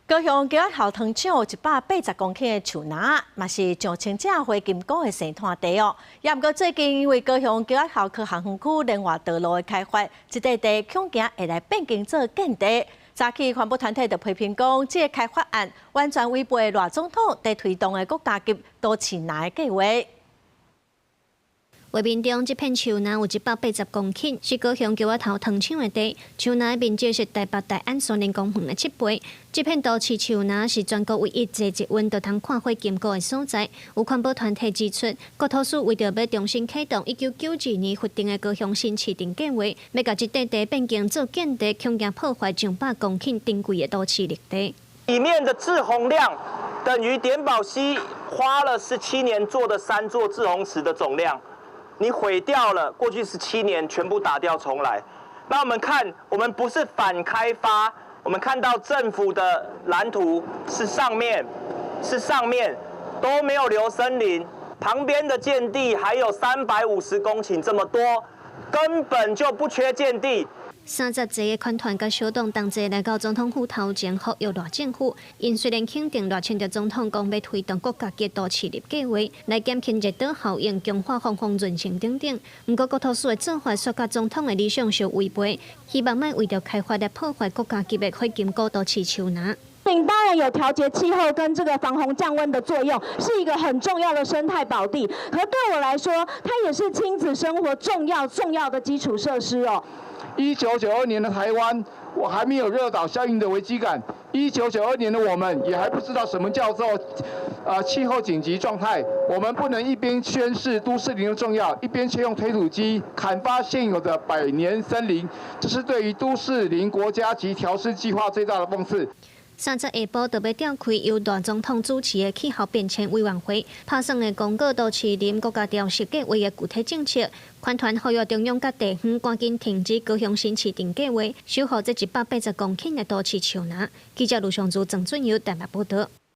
高雄橋仔頭糖廠有180公頃的樹林，嘛是上千隻灰金龜的生態地哦。也毋過最近因為高雄橋仔頭科學園區聯外道路的開發，這塊地恐驚會來變更做建地。早起環保團體就批評講，這个開發案完全違背賴總統佇推動的國家級都市林的計劃。畫面中這片樹林有180公頃，是高雄橋仔頭糖廠的地。樹林的面積是台北大安森林公園的7倍。這片都市樹林是全國唯一坐捷運就通看火金龜的所在。有環保團體指出，國土署為著欲重新啟動1992年核定的高雄新市鎮計劃，欲共這塊地變更做建地，恐驚破壞上百公頃珍貴的都市綠地。裡面的滯洪量等於點寶溪花了17年做的三座滯洪池的總量。你毀掉了，過去十七年全部打掉重來。那我們看，我們不是反開發，我們看到政府的藍圖是上面，是上面都沒有留森林，旁邊的建地還有350公頃這麼多，根本就不缺建地。30濟个團團佮小黨同齊來到總統府頭前呼籲賴政府，𪜶雖然肯定賴清德總統講欲推動國家級都市林計劃，來減輕熱島效應、強化防風韌性等等，毋過國土署的做法煞佮總統的理想相違背，希望莫為著開發來破壞國家級的火金龜都市樹林。當然有調節氣候跟這個防洪降溫的作用，是一個很重要的生態寶地。可對我來說，它也是親子生活重要重要的基礎設施哦。1992年的台灣，我還沒有熱島效應的危機感。1992年的我們，也還不知道什麼叫做氣候緊急狀態。我們不能一邊宣示都市林的重要，一邊卻用推土機砍伐現有的百年森林，這是對於都市林國家級調適計劃最大的諷刺。30下晡就欲召開由賴總統主持的氣候變遷委員會，拍算會公告都市林國家調適計劃的具體政策。環團呼籲中央佮地方趕緊停止高雄新市鎮計劃，守護這180公頃的都市樹林。記者盧尚祖、鄭俊友台北報導。